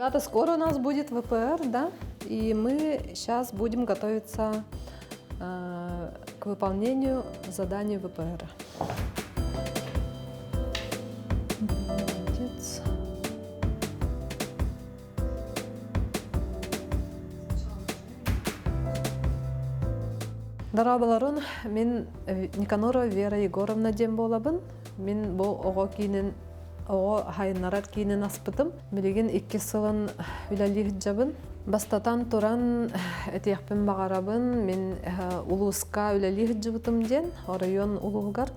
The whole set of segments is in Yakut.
Ребята, скоро у нас будет ВПР, да? И мы сейчас будем готовиться э, к выполнению заданий ВПР. Молодец. Дорооболорун, мин Никанорова Вера Егоровна диэн буолабын. Мин бу оҕо киинин оҕо хайыннарар киинин аспытым. Билигин икки сылын үлэлии сылдьабын. Бастатан туран этиэхпин баҕарабын, мин улууска үлэлии сылдьыбытым диэн оройуон улууһугар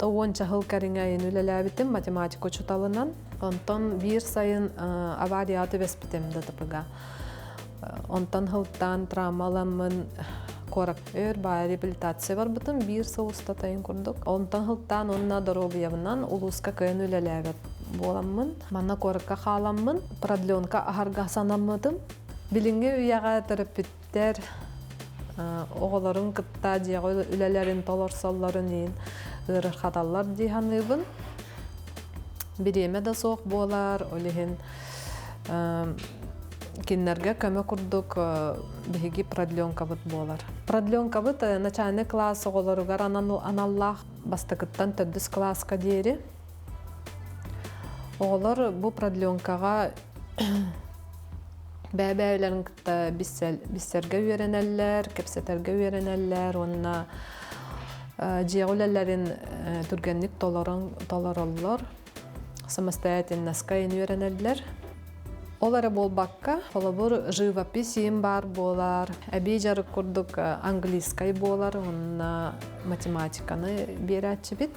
уонча сыл кэриҥэ айын үлэлээбитим математика учууталынан. Онтон биир сайын аварияҕа түбэспитим ДТП-га. Онтон сылтаан травмаламмын куорак өр баай реабилитация барбытым биир сыл устатайын курдук. Онтон сылтаан уонна доруобуйабынан улууска кыайан үлэлээбэт буоламмын, манна куоракка хааламмын, продленка аһарга санаммытым. Билиҥҥи үйэҕэ төрөппүттэр оҕолорун кытта дьиэҕэ үлэлэрин толорсоллорун иһин ыарырҕаталлар дии саныыбын. Бириэмэ да суох буолар, ол иһин кинилэргэ көмө курдук биһиги продленкабыт буолар. Продленкабыт начальный класс оҕолоругар аналлаах бастакыттан төрдүс кылааска диэри. Оҕолор бу продленкаҕа бэйэ-бэйэлэрин кытта биссэргэ үөрэнэллэр, кэпсэтэргэ үөрэнэллэр уонна дьиэҕэ үлэлэрин түргэнник толороллор. Самостоятельноска үөрэнэллэр. Ол эрэ буолбакка, холобур, живопись иин баар буолар, эбии дьарык курдук английскай буолар уонна математиканы биэрээччибит.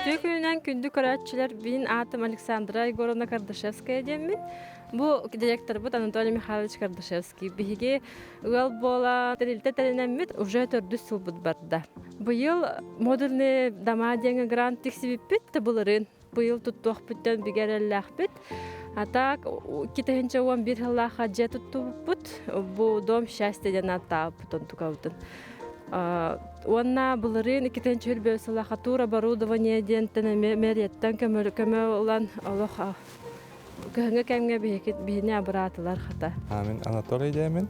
Үтүө күнүнэн күндү көрөөччүлэр, мин аатым Александра Егоровна Кардашевская диэммин. Бу директорбут Анатолий Михайлович Кардашевский. Биһиги ыал буолан тэрилтэ тэринэммит уже төрдүс сылбыт барда. Быйыл модульный дома диэҥҥэ грант тиксибиппит да былырыын. Быйыл туттуохпуттан бигэ эрэллээхпит. А так 2011 сыллаахха дьиэ туттубуппут. Бу дом счастья диэн ааттаабыппыт онтукабытын. Уонна былырыын 2021 сыллаахха тур оборудование диэнтэн эмиэ мэрияттан көмө ылан олох кыһыҥҥы кэмҥэ биһини абыраатылар хата. Мин Анатолий диэмин.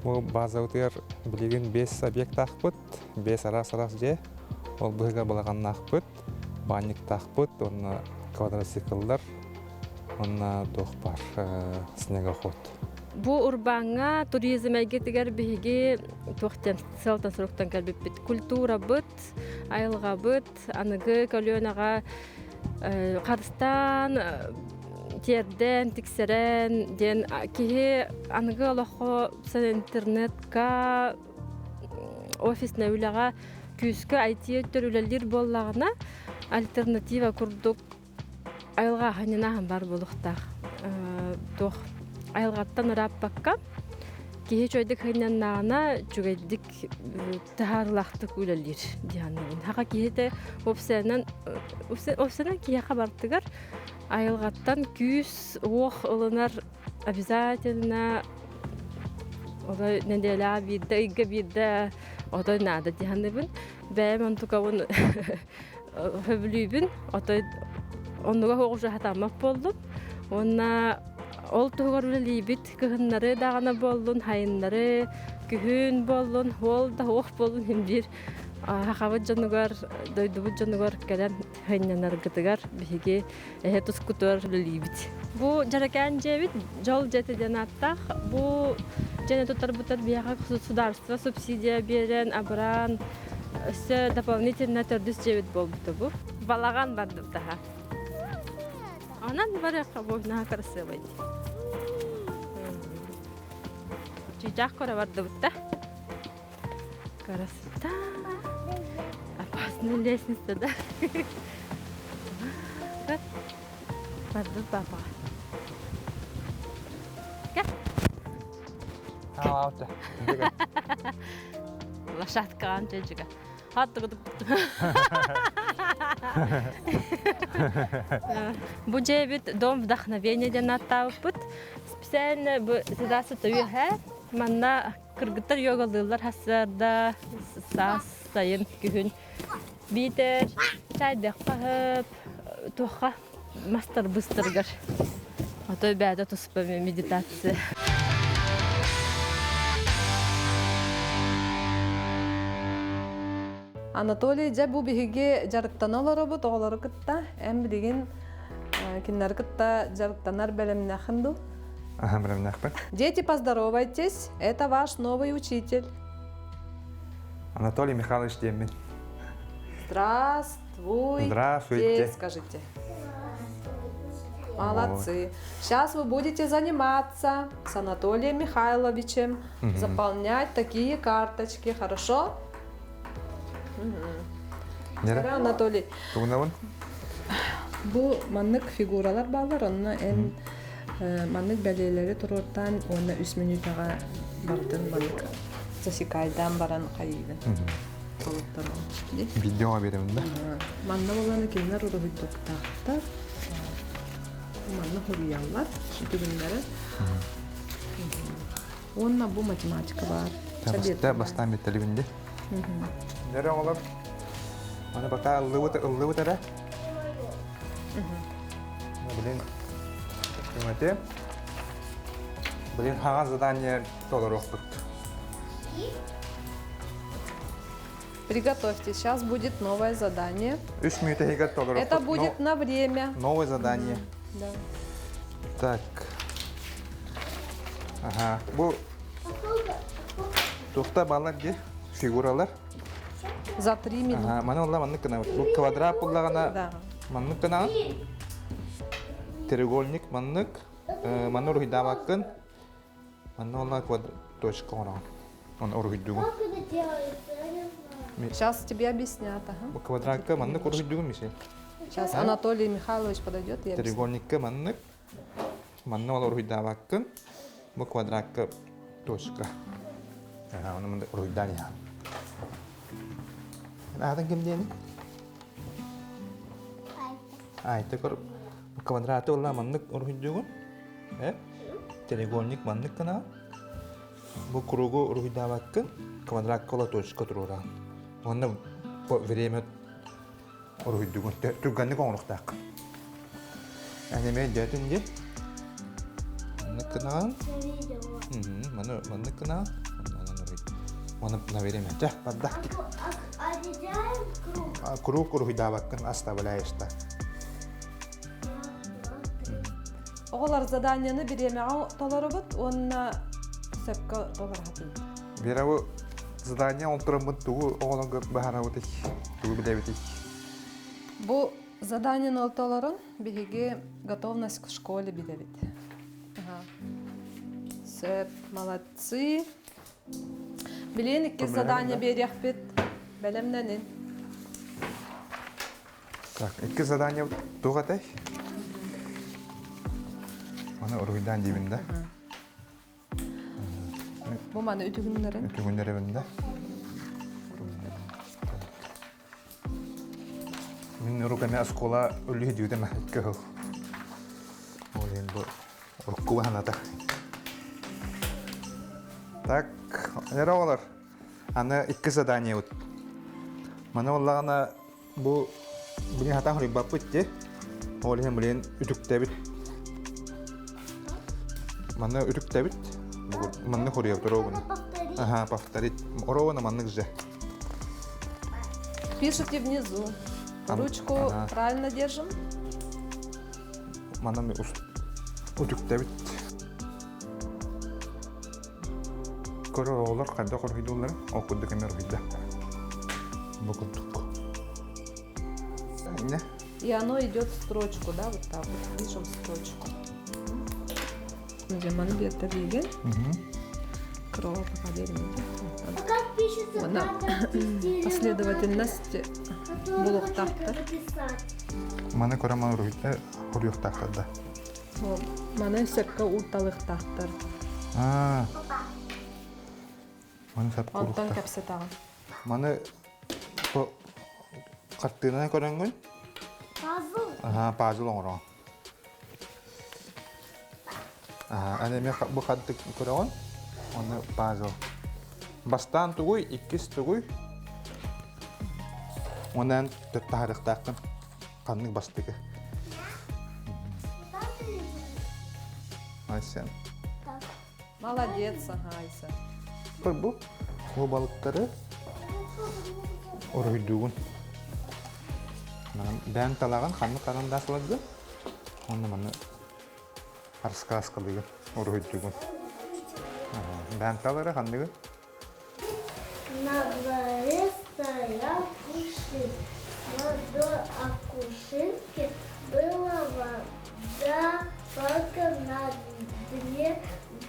Бу базабытыгар билигин 5 объектаахпыт, 5 араас-араас дьиэ. Ол быһыга балаҕаннаахпыт, баанньыктаахпыт, уонна квадроцикллар, уонна туох баар снегоход. Бу урбааҥҥа туризм эйгэтигэр биһиги туох диэн сыалтан суруктан кэлбиппит. Культурабыт, айылҕабыт, аныгы көлүөнэҕэ харыстаан, тиэрдэн, тиксэрэн диэн киһи аныгы олоххо интернетка, офиснай үлэҕэ күүскэ IT өттөр үлэлиир буоллаҕына, альтернатива курдук айылҕа аһынньынаһан бар буолуохтаах. Туох айылҕаттан ырааппакка киһи үчүгэйдик сынньаннаҕына үчүгэйдик таһаарыылаахтык үлэлиир дии саныыбын. Саха киһитэ уопсайынан уопсайынан киһиэхэ барытыгар айылҕаттан күүс, уох ылынар обязательно отой нэдиэлэҕэ биирдэ, ыйга биирдэ отой наада дии саныыбын. Бэйэм онтукабын сөбүлүүбүн, отой оннуга суох уже сатаммат буоллум. Уонна ол туһугар үлэлиибит кыһыннары даҕаны буоллун, сайыннары, күһүн буоллун, уол да уох буоллун иһин биир сахабыт дьонугар, дойдубут дьонугар кэлэн сынньанаргытыгар биһиги эһэ тускутугар үлэлиибит. Бу дьэрэкээн дьиэбит дьол дьиэтэ диэн ааттаах. Бу дьиэни туттарбытар биһиэхэ государство субсидия биэрэн, абыраан, өссө дополнительно төрдүс дьиэбит буолбута бу. Балаҕан бардыбытаха. Онон барыахха бу наһаа красивый. Чыычаах көрө бардыбыт да. Красота! Опасная лестница, да? Пардон, папа. Аалта. Лошадка анчачыга. Бу дьиэбит дом вдохновения диэн ааттаабыппыт. Специально бу сыдасы төйүһэ манна кыргыттар йогалыыллар хассыарда саас сайын күһүн биитэр чайдыахха туохха мастар быстаргар ото бэйэтэ туспа медитация. Анатолий, дьэ бу биһиги дьарыктана олоробут оҕолору кытта. Эн билигин кинилэри кытта дьарыктанар бэлэмнээххин дуу? Ага, бэлэмнээхпин. Дети, поздоровайтесь. Это ваш новый учитель. Анатолий Михайлович диэммин. Здравствуйте. Здравствуйте. Скажите. Молодцы. Сейчас вы будете заниматься с Анатолием Михайловичем, заполнять такие карточки, хорошо? Нера? Анатолий. Тугунабын? Бу маннык фигуралар баалар, онно эн маннык бэлиэлэри туруортаан уонна үс мүнүүтэҕэ бардын маннык засекайдаан баран хайыыбын. Видеоға беремин да? Манна боланы кинилэр уруһуйдуктаахтар. Манна хуруйаллар үтүгүннэри. Уонна бу математика бар. Баста бастаан бүттэлибин де. Нere оҕолор? Аны бата ыллыбыт ыллыбыт эрэ. Блин, Тимати. Блин, хаҥас задание толоруохпут. Приготовьте, сейчас будет новое задание. Үс мүнүүтэ толоруохпут. Это будет на время. Новое задание. Да. Так. Ага. Бу тухта балар ди фигуралар. За 3 минуты. Ага, маны олла маннык гына. Бу квадрат буллагана Да. маннык гына. Треугольник маннык. Манны уруһуйдаабаккын. Манны олла квадрат точка оҥорон. Оны уруһуйдугун. Как это делается? Я не знаю. Сейчас тебе объяснят. Ага. Бу квадратка маннык уруһуйдугун Мишель. Сейчас Анатолий Михайлович подойдет и объяснит. Треугольникка маннык. Манны ол уруһуйдаабаккын. Бу квадратка точка. Ага, оны мында уруһуйдаан я. Аатыҥ ким диэни? Айта көр квадраты олла маннык уруһуйдугун. Э? Треугольник маннык гына. Бу кругу уруһуйдаабаккын, квадратка ола точка туруораан. Онно по время уруһуйдугун. Түргэнник оҥоруохтааххын. Әнеме дэтин ди. Маннык гынаҕын. Я видела. Маны маннык гынаҕын. Оны на время. Чэ, барда. А делаем круг. Круг уруһуйдаабаккын оставляешь так. Раз, два, три. Оҕолор заданиены бириэмэҕэ толоробут уонна сөпкө толорохатын. Бира бу задание оҥтороммут тугу оҕолорго баһарабытый, тугу билэбитий? Бу заданиены толорон биһиги готовность к школе билэбит. Ага. Сөп, молодцы. Билиэн икки задание биэриэхпит. Бэлэмнэнин. Так, икки задание туох этэй? Аны уруһуйдаан диибин да? Бу маны үтүгүннэрин. Үтүгүннэрэбин да? Мин уруками оскуола өлүһү дүүтэ кыһыл. Ол иһин бу урукку баһаната. Так, эрэ оҕолор, аны икки задание вот. Маны оллаҕына бу билин хатан хоруйбаппыт ди. Ол иһин билин үтүктэбит. Манна үтүктэбит. Манна хоруйабыт оруобуна. Повторить. Ага, повторить. Оруобуна маннык же. Пишите внизу. Ручку правильно держим. Манна үтүктэбит. Көрөр оҕолор хайдах уруһуйдууллар, ол курдук эмиэ уруһуйда. Бу курдук. Не? И оно идет в строчку, да, вот так вот. Пишем строчку. Маны биэрдэ биигин. Кыра пока берем. А как пишется Она последовательность булуохтаахтар. Маны көрөн маны уруһуйуохтаахтар да. Маны сөпкө уурталыахтаахтар. Аа. Маны сөп Онтон кэпсэтэҕин. Маны бу хартыынаны көрөҥҥүн? Пазл. Аха, пазл оҥороҥ. Аха, аны эмиэ бу хантык көрөҕүн? Оны пазл. Бастаан тугуй, иккис тугуй? Онон таһарыахтааххын. Ханнык бастакы? Айсен. Молодец, ага, Айсен. Бу бу балыктары уруһуйдуугун. Бэйэҥ талаҕын ханнык харандаас ыларгын, онно манна рассказкалыыгын, уруһуйдуугун. Бэйэҥ тал эрэ ханныгын? На дворе стоял кувшин. На кувшинке была вода, только на дне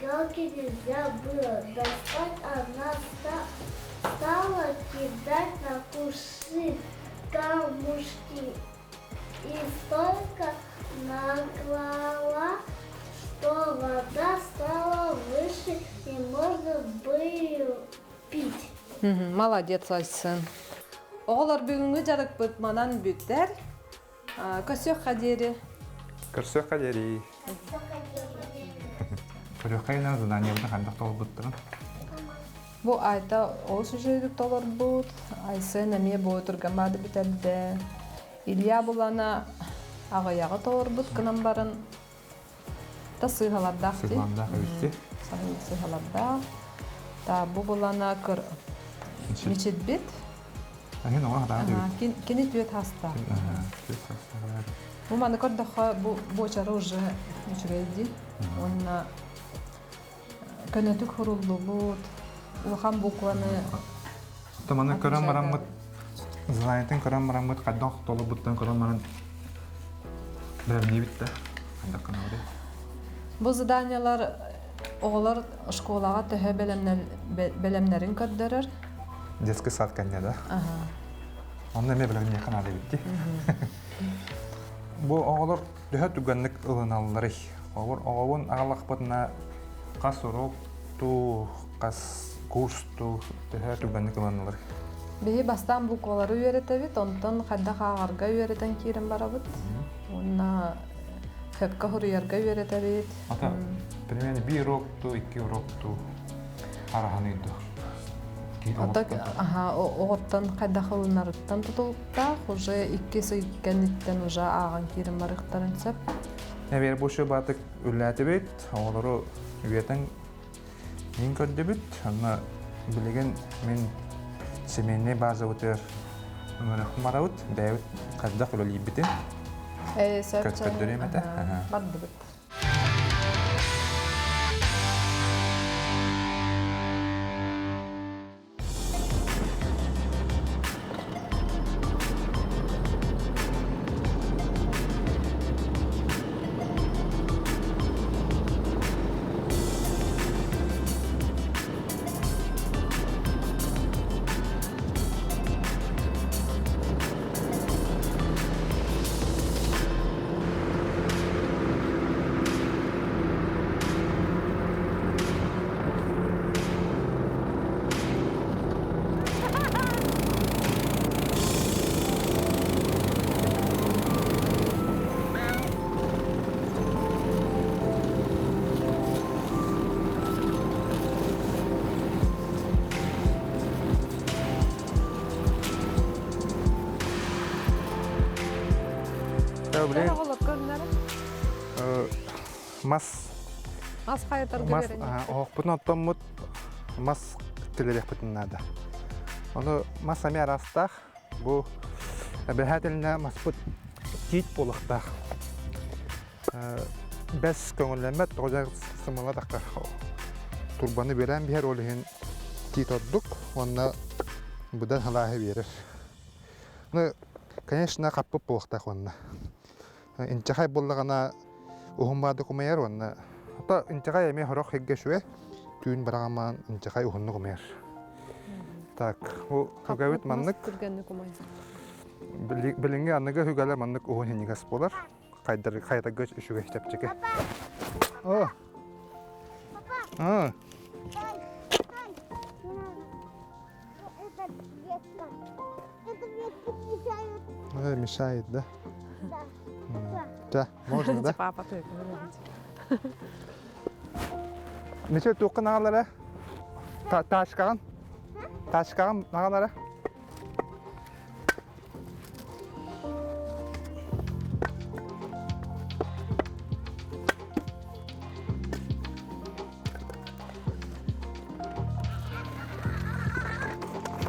галки нельзя было достать. Она стала кидать на кувшин камушки и столько наклала, что вода стала выше и можно было пить. Молодец, Айсен. Оҕолор бүгүҥҥү дьарыкпыт манан бүтэр. Көрсүөххэ диэри. Көрсүөххэ диэри. Көрүөххэ инэн заданиебытын хайдах толорбуттарын. Бу Айта олус үчүгэйдик толорбут. Айсен эмиэ боотургамаады бүтэрдэ. Илья булана аҕыйаҕы толорбут гынан баран та сыыһалардаах дии. Сыһалардаах эбит Сыһалардаах. Та бу булана кыр мичитбит. Аһын оҕо хатаан эбит. Кини түөт хаста. Түөт хаста. Бу маны көрдөххө бу буочара уже үчүгэй дии. Уонна көнөтүк хуруллубут, улахан букваны Маны көрөн бараммыт, заданиетын көрөн бараммыт, хайдах толорбуттан көрөн баран бэлэмниибит да. Хайдах гынабыт. Бу заданиелар оҕолор школаҕа төһө бэлэмнэрин көрдөрөр. Детский сад кэннэ да. Онно эмиэ бэлэмниэххэ наада эбит дии. Бу оҕолор төһө түгэнник ылыналларый? Оҕолор оҕобун аҕаллахпытына хас уруок туу, хас курс туу төһө түгэнник ылыналлар? Биһи бастаан буквалары үөрэтэбит, онтон хайдах ааҕарга үөрэтэн киирэн барабыт. Уонна сөпкө суруйарга үөрэтэбит. Ата, примерно биир урок туу, икки урок туу араһан ыйду. Ата, аха, оҕоттон хайдах ылынарыттан тутулуктаах, уже икки ый кэнниттэн уже ааҕан киирэн барыахтарын сөп. Эбиэр бу шыбатык үллээтибит, оҕолору үөтэн мин көрдүбүт. Онно билигин мин семейный базабытыгар ыҥырыахпын барабыт, бэйэбит хайдах үлэлиирбитин көрдөрүөм этэ. Бардыбыт. Мас Мас хайытарга Мас берен. оһохпутун оттоммут мас киллэриэхпитин наада. Ону мас эмиэ араастаах. Бу эбэһээтэлинэ маспыт тиит буолуохтаах. Бэс көҥүллэммэт, тоҕо дьэ сымала таххар турбаны биэрэн биһэр, ол иһин тиит ордук уонна быдан халааһы биэрэр. Ну, конечно, хаппыт буолуохтаах уонна. Инчэхэй буоллаҕына уһун баады кумайар уонна ото инчэхэй эмиэ сорох сиргэ үчүгэй. Түүн бараҕамаан инчэхэй уһуннук умайар. Так, бу үгэбит маннык. Түргэнник умайар. Билиҥҥи аныгы үгэлэр маннык уһун иһинньигэс буолар. Хайдар хайдарга үчүгэй чэпчэки. О! А. Это ветка. Это ветка мешает. Мешает, да? Да. Да, можно, да? Папа ты. Мичел туохха наҕалара? Таачкаҕын? Таачкаҕын наҕалара?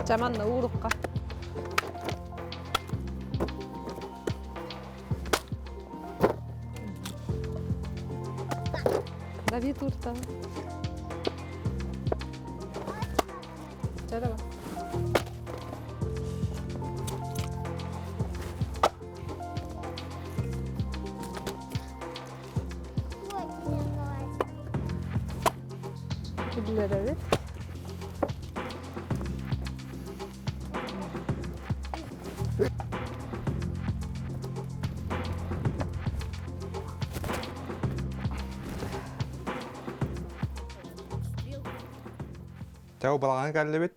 Чаманна уурукка. Давид урта. Чэ давай. Күллэрэбит. Чау балаҕаны кэллибит.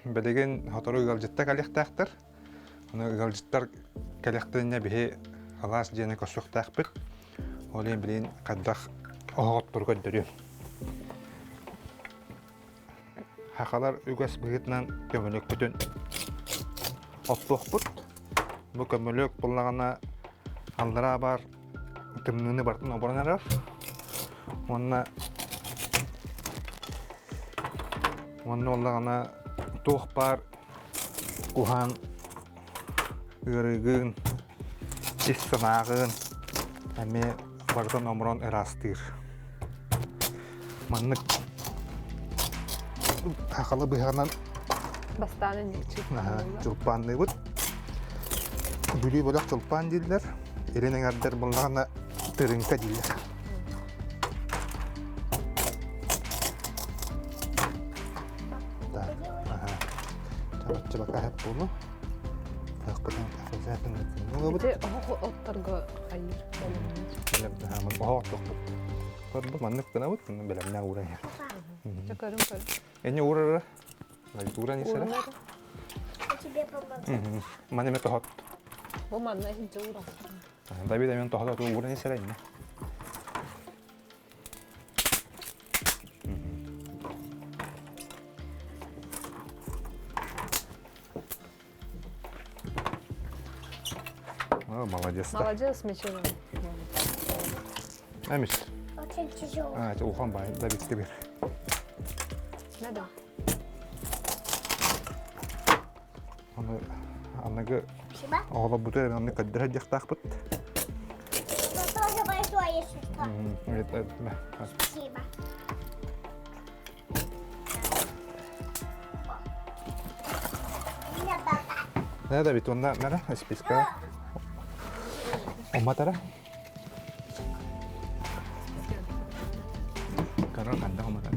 Билигин сотору ыалдьыттар кэлиэхтээхтэр. Ону ыалдьыттар кэлиэхтэринэ биһи алаас дьиэни көрсүөхтээхпит. Ол иһин билигин хайдах оһоҕоттору көрдөрүөм. Хахалар үгэс быһыытынан көмүлүөкпүтүн оттуохпут. Бу көмүлүөк буллаҕына аллараа баар тымныыны барытын оборон эрэр. Уонна уонна буоллаҕына туох баар куһаан ыарыыгын, ис санааҕын эмиэ барытын омуран ыраастыыр. Маннык хахалы быһаҕынан Бастаан инник чулпаанныыбыт. Бүлүү бөлөх чулпаан дииллэр. Илин эҥэрдэр буллаҕына тырыҥка дииллэр. Так, ага. Чабаччыбака хэп буолу. Ити оһох отторго хайыр бэлэмниир. Оһох оттохпут. Көрбүт маннык гынабыт, бэлэмнээх ууран иһэр. Чэ көрүм көрүм. Эни уурара? Ууран иһэр. Я тебе помогу. Маны эме тохот. Бу манна иһинче уура. Давид эмен тохот ууран иһэр инне. О, молодец. Молодец, Мичина. Эмис. Очень тяжело. А, это ухан бай, Давид тебе. Да-да. Аны аныгы оҕолорбуту эрэ көрдөрө дьахтаахпыт. Это тоже большое, если что. Спасибо. Да, Давид, онна нара списка. Уматара. Каран ханда уматар.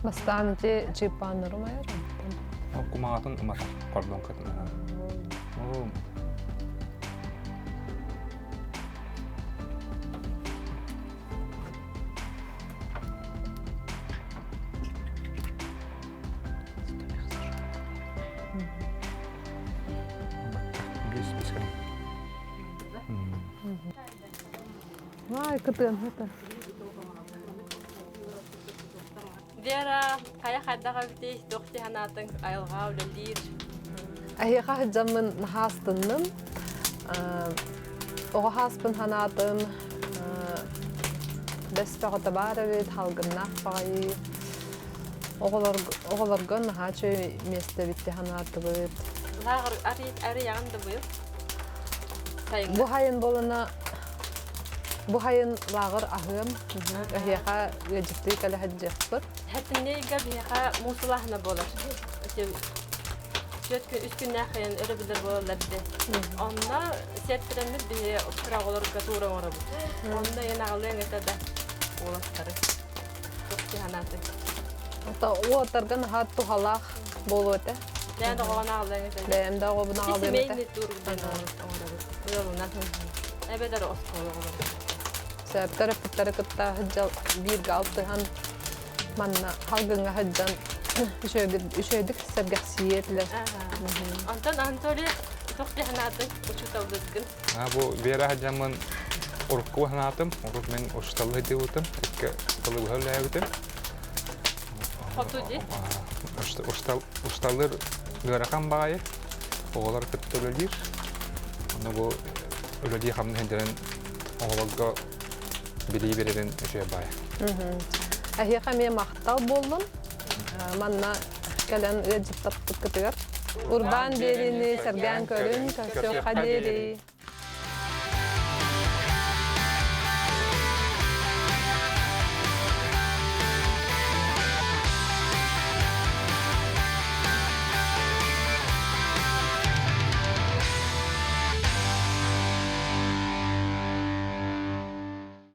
Бастаан ити чыппааннары умайар. Кумаатын уматар. Кордон кытын. Вай, кытыан это. Вера, хайа хайдах эбитий, туох дии санаатыҥ, айылҕа үлэлиир? Эһиэхэ сылдьаммын наһаа астынным. Оҕо сааспын санаатым. Бэс бөҕөтө баар эбит, салгыннаах баҕайы. Оҕолорго наһаа үчүгэй миэстэ эбит дии санаатыбыт. Лааҕыр арыйаҕын да быйыл? Сайыҥҥы? Бу сайын буолана бу сайын лааҕыр аһыам. Эһиэхэ ыалдьыттыы кэлэ сылдьыахпыт. Хэтинньи ыйга биһиэхэ муусулааһына буолар. Түөрт күн, үс күннээх хайан өрөбүллэр буолаллар дии. Онно сиэттэрэммит биһи кыра оҕолорго туура оҥоробут. Онно ийэн аҕалыаҥ этэ да уолаттары. санаатыҥ? Уотарга наһаа туһалаах буолуо этэ. Бэйэм да оҕоҕун аҕалыаҥ этэ. Бэйэм да оҕобун аҕалыам этэ. Семейный тур оҥоробут. Ыалынан. Эбэтэр оскуола оҕолоро. Сөп төрөппүттэри кытта сылдьал бииргэ алтыһан манна халгыҥҥа сылдьан үчүгэйдик сэргэхсийиэ этилэр. Онтон Анатолий туох дии санаатыҥ учууталлыыргын? Бу Вера сылдьаммын урукку санаатым, урут мин учууталлыы сылдьыбытым, икки сылы быһа үлэлээбитим. Хоту дии? Учууталлыыр ыарахан баҕайы, оҕолор кытта үлэлиир. Ону бу үлэлии хамныы сылдьарын оҕолорго билии биэрэрин үчүгэй баайа. Эһиэхэ эмиэ махтал буоллун. Манна кэлэн ыалдьыттарбыккытыгар. Урбаан биэриини сэргээн көрүн, көрсүөххэ диэри.